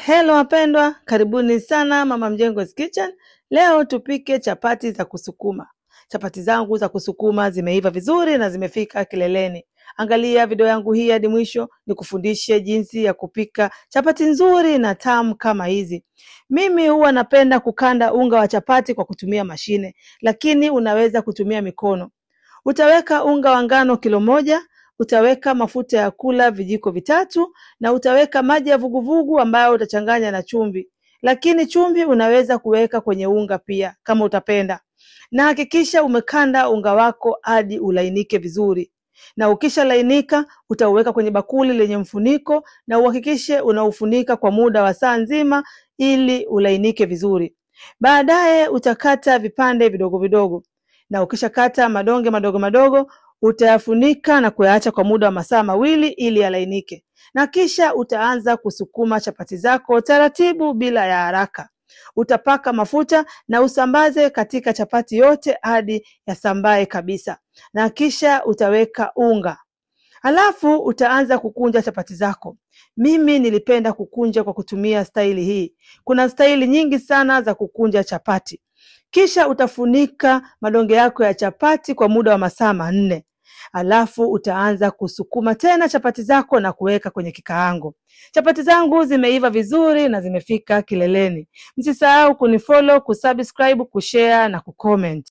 Hello wapendwa, karibuni sana Mama Mjengo's Kitchen. Leo tupike chapati za kusukuma. Chapati zangu za kusukuma zimeiva vizuri na zimefika kileleni. Angalia video yangu hii hadi mwisho nikufundishe jinsi ya kupika chapati nzuri na tamu kama hizi. Mimi huwa napenda kukanda unga wa chapati kwa kutumia mashine, lakini unaweza kutumia mikono. Utaweka unga wa ngano kilo 1, utaweka mafuta ya kula vijiko 3 na utaweka maji ya vuguvugu ambayo utachanganya na chumvi. Lakini chumvi unaweza kuweka kwenye unga pia kama utapenda. Na hakikisha umekanda unga wako hadi ulainike vizuri. Na ukisha lainika utauweka kwenye bakuli lenye mfuniko na uhakikishe unaufunika kwa muda wa saa nzima ili ulainike vizuri. Baadaye utakata vipande vidogo vidogo. Na ukishakata madonge madogo madogo utayafunika na kuyaacha kwa muda wa masaa 2 ili yalainike. Na kisha utaanza kusukuma chapati zako taratibu bila ya haraka. Utapaka mafuta na usambaze katika chapati yote hadi yasambae kabisa. Na kisha utaweka unga. Halafu utaanza kukunja chapati zako. Mimi nilipenda kukunja kwa kutumia staili hii. Kuna staili nyingi sana za kukunja chapati. Kisha utafunika madonge yako ya chapati kwa muda wa masaa 4. Alafu utaanza kusukuma tena chapati zako na kuweka kwenye kikaango. Chapati zangu zimeiva vizuri na zimefika kileleni. Msisahau kunifollow, kusubscribe, kushare na kucomment.